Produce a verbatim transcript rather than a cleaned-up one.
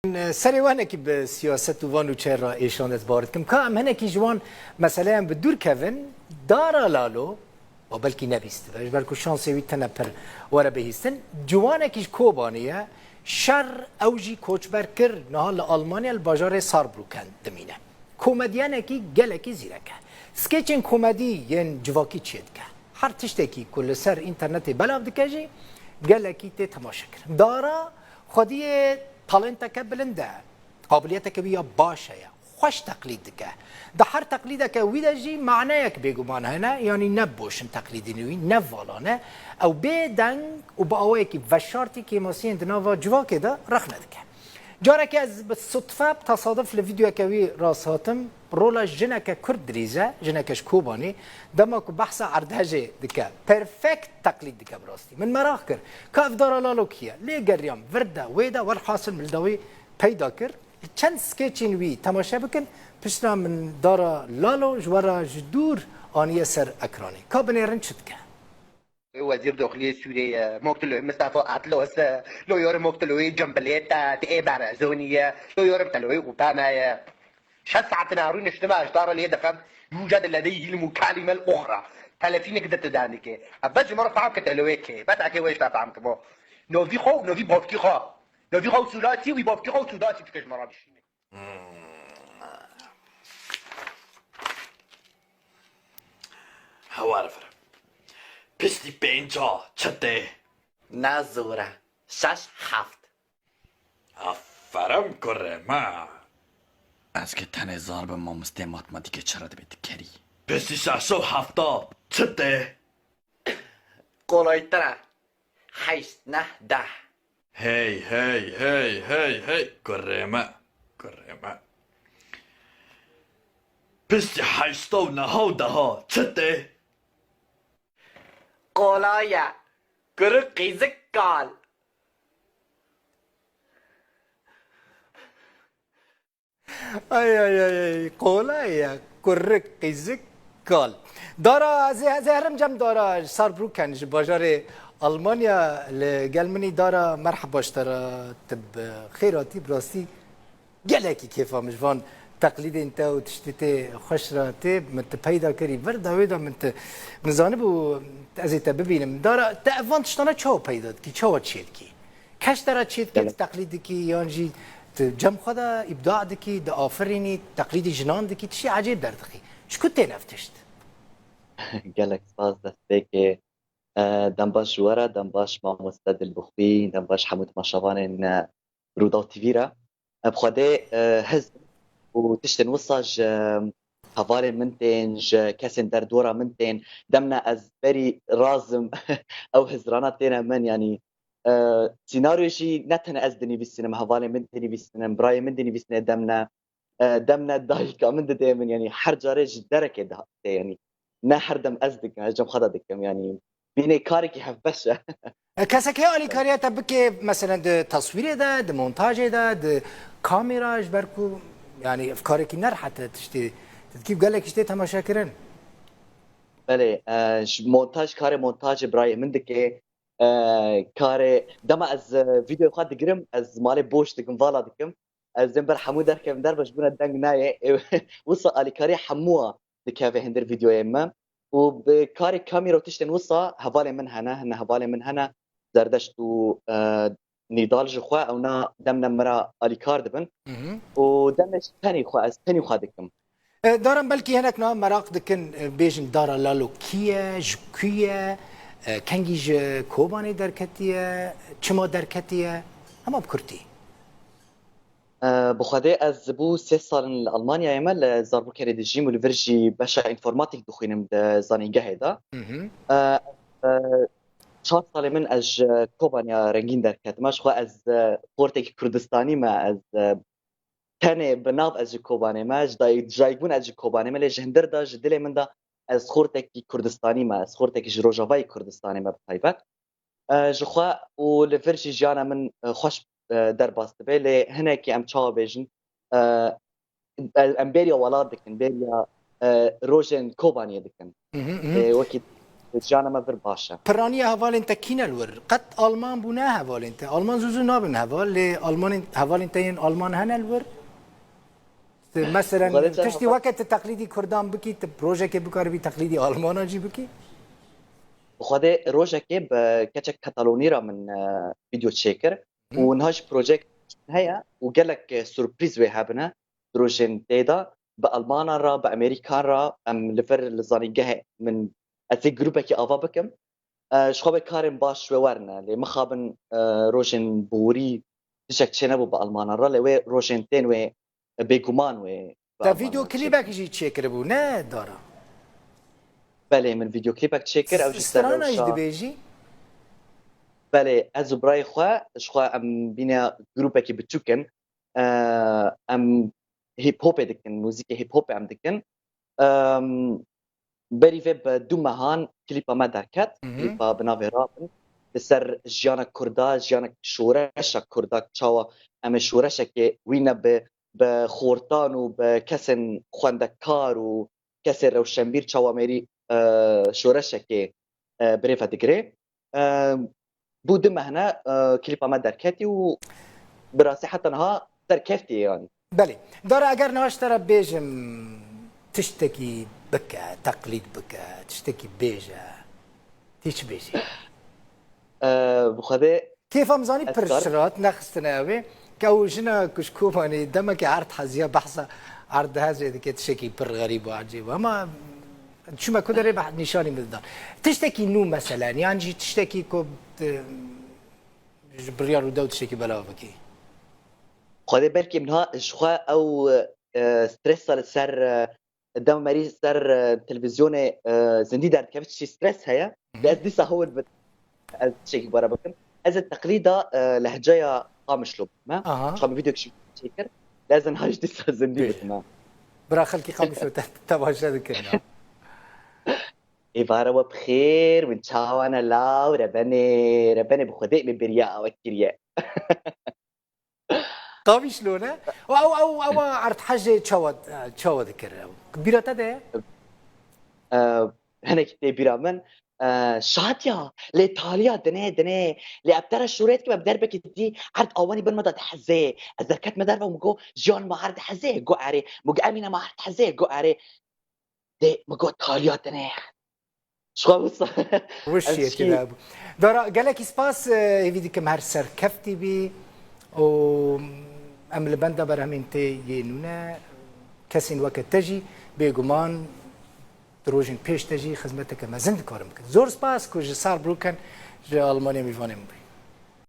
Serê wenekî bi siyaset û van û çer re êşan ez bawer dikim. Ka em hinekî ji wan meseleyan bi dûr kevin, Dara Lalo, û belkî nebîstibe, ji ber ku şansê wî tine pir were bihîstin. Ciwanekî ji Kobanê ye, şer ew jî koçber kir, niha li Almanya li bajarê Saarbrücken dimîne. Komedyenekî gelekî zîrek e. Skêçên komedî yên civakî çêdike. Her tiştekî ku li ser înternetê belav dike jî gelekî tê temaşe kirin. Dara xwediyê talenteke bilind e. Qabiliyeteke wî ya baş heye. Xweş teqlîd dike. Di her teqlîdeke wî de jî maneyek bêguman hene, yanî ne boş in teqlîdên wî, ne vala ne. Ew bê deng û bi awayekî veşartî kêmasiyên di nava civakê de rexne dike. Careke ez bi sutfe, bi tesaduf li vîdeoyeke wî rast hatim, rola jineke kurd dirîze, jineke ji Kobanê, dema ku behsa erdhejê dike, perfekt teqlîd dike bi rastî. Min meraq kir, ka ev Dara Lalo kî ye? Lê geriyam, vir de, wê de, welhasil min li dawî peyda kir. Çend skêçên wî temaşe bikin, piştre min Dara Lalo ji we re ji dûr aniye ser ekranê. Ka binêrin çi dike? Wezîr doxliyê Sûrê ye, moktiloyê Mistefa Atlos e, lo yorim moktiloyê Cembelêt e, ti ê Barazonî ye, lo yorim teloyê Opama ye. Şeş saetin a rûniştime, ez dara lê dixim, yûce di ledê îlm û kalîmel uxra. Telefînik di ti danike. Ev bes ji me re fam ke teloyê kê, bes eke wê ji te fam kibo. Novî xwe û novî bavkî xwe. Novî xwe û sûlatî, wî bavkî xwe û sûdatî dike ji me re bişîne. Hewar vir. Piştî pênca çi tê? Ne zor e. Şeş heft. Aferin kurê me. Ez ki tenê zar bim mamostê matematîkê çi re dibê tu kerî? Piştî şeş û hefta çi tê? Kolaytir e. Heşt, neh, deh. Hey hey hey hey hey kurê me. Kurê me. Piştî heşta û neha û deha çi tê? Kolay e. Kuru qîzik kal. Ay ay ay ay, qolay ye, kurik, qîzik, kal. Dara, ez ê, ez ê herim cem Dara, ji Saarbrücken, ji bajarê Almanya, li gel min î. Dara, merheba ji te re, tu bi xêr hatî, bi rastî gelekî kêfa min ji van teqlîdên te û tiştê tê xweş re tê, min tu peyda kirî, vir de wê de min tu, min zanibû ez ê te bibînim. Dara, te ev van tiştana çawa peyda dikî, çawa çêdikî? Kes te re çêdike, tu teqlîd dikî yan jî tu cem xwe de îbda dikî, diafirînî, teqlîdî jinan dikî, tiştê ecêb derdixî. Ji ku tên ev tişt? Gelek spas destpêkê. E, dem baş ji we re, dem baş mamoste Dilbixwî, dem baş hemû temaşevanên, e, Rûdaw T V re. E, bi Xwedê, e, hizm û tiştên wisa ji hevalên min tên, ji kesên derdora min tên. Demne ez berî razim ew hizrana têne min, yanî, e, sînaryo jî ne tenê ez dinivîsinim, hevalên min dinivîsinim, birayê min dinivîsine demne, e, demne dayika min didê min, yanî her carê ji derekê de tê, yanî ne her dem ez dikim, ez cem xwe de dikim, yanî bînê karekî hevbeş e. E, kesek heye alîkariya te bike, meselen di teswîrê de, di montajê de, di kamera, ji ber ku, yanî ev karekî ne rehet e, tiştê, tu dikî gelek tiştê temaşe kirin. Belê, e, ji montaj, karê montajê birayê min dike. E, karê, dema ez, e, vîdeoyê xwe digirim, ez malê boş dikim, vala dikim. Ez dêm ber hemû derkevim derve, ji bo ne deng nayê. Ê, wisa alîkarî hemûa dikeve hindir vîdeoyên me. Û bi karê kamîra û tiştên wisa hevalên min hene, hene hevalên min hene, Zerdeşt û, e, Nîdal ji xwe ewna demne min re alîkar dibin. Û demê ji tenî xwe, ez tenî xwe dikim. E, Daran, belkî hinek niha meraq dikin, e, bêjin Dara Lalo kî ye, ji ku ye, e, kengî ji Kobanê derketiye, çima derketiye? Hema bi kurtî. E, bi Xwedê ez bû sê sal in li Almanyayê me, li Saarbrückenê dijîm û li vir jî beşa înformatîk dixwînim di zanîngehê de. E, e, çar salê min ez ji Kobaniya rengîn derketime. Ji xwe ez, e, xortekî Kurdistanî me, ez, e, tenê bi nav ez ji Kobanê me, ji dayik, ji dayikbûn ez ji Kobanê me, lê ji hindir de ji dilê min de ez xortekî Kurdistanî me, ez xortekî ji Rojavayê Kurdistanê me bi taybet. E, ji xwe û li vir jî jiyana min, e, xweş, e, derbas dibe, lê hinekî em çawa bêjin, e, em bêriya welat dikin, bêriya, e, rojên Kobaniyê dikin. Ê, wekî jiyana me vir baş e. Piraniya hevalên te kî ne li wir? Qet Alman bûne hevalên te? Alman zû zû nabin heval, lê Almanên, hevalên te yên Alman hene li wir? Te, meselen, Xwedê te tiştî heval- weke tu teqlîdî Kurdan bikî, tu rojekê bikaribî teqlîdî Almana jî bikî? Xwedê rojekê bi keçek Katalonî re min e, vîdeo çêkir û niha jî projek heye û gelek e, surprîz wê hebine di rojên tê de bi Almanan re, bi Amerîkan re, em li vir li zanîngehê min ez ê grûpekî ava bikim. E, ji xwe bê karên baş wê werine lê mixabin e, rojên borî tiştek çênebû bi Almanan re lê wê rojên tên wê e, bêguman wê bi Te Almanan vîdeo re klîbek jî çêkiribû, ne Dara? Belê, min vîdeo klîbek çêkir, ew jî ser Strana jî rewşa. Dibêjî? Belê, ez û birayê xwe, ji xwe em bîne grûpekî biçûk in. Eee, em hip hopê dikin, muzîkê hip hopê em dikin. Ehm, berî vê bi du mehan klîpa me derket, Mhm. Klîpa bi navê Rabin. Li ser jiyana Kurda, jiyana şoreşa Kurda, çawa em ê şoreşekê wî ne bi, bi xortan û bi kesên xwendekar û kesê rewşenbîr çawa mêrî e, şoreşekê e, bi rê ve digire. E, bû du mehne e, klîpa me derketî û bi rastî heta niha derkeftî yanî. Belê. Dara, eger niha ji te re bêjim tiştekî bike, teqlîd bike, tiştekî bêje, tê çi bêjî? E, bi Xwedê Kêfa min zanî Ez pir kar- şirat nexistine ew ê. Ke ew jina ku ji Kobanê demekê erd heziya behsa erd hezê dike, tiştekî pir xerîb û ecêb. Hema çûme ku derê beh-, nîşanî min didan. Tiştekî nû meselen, yan jî tiştekî ku, e, ji biryar û dew tiştekî belav bikî. Xwedê belkî niha ji xwe ew e, stresa li ser e, dema merî ser e, televîzyonê e, zindî derdikeve tiştî stres heye. Hı hı. Lê ez dîsa hewil bit ez tiştekî bara bikim. Ez ê teqlîda e, lehceya Qamişlo bikime. Aha. Çawa min vîdeo çêkir. Lê ez niha jî dîsa zindî Pê. Bikime. Bira xelkî Qamişlo te, temaşe dikin ya. Êvara we bi xêr, min çawa ne law, rebenê, rebenê bi Xwedê min bêriya awe kiriye. Qamişlo ne? Ew, ew, ew, ew erd hejê çawa, çawa dikir ew? Bîra te de ye? E, hinek tê bîra min. E, şatiya, lê taliya dinê, dinê. Lê ev te re şûrê dikim, ev derbekî dî, erd awanî bin me de dihezê. Ez derket me derve û min got, jiyan me erd dihezê. Got erê. Min got Emîne me erd dihezê. Got erê. Dê, min got taliya dinê. Ji xwe wisa. Wiş Ez yekî şî- de bû. Dara, gelekî spas, e, hêvî dikim her serkeftî bî û em li benda berhemên te yê nûne, kesên weke te jî bêguman di rojên pêş de jî xizmeteke mezin dikarin bikin. Zor spas ku ji Saarbrücken ji Almanya mêvanê min bûyî.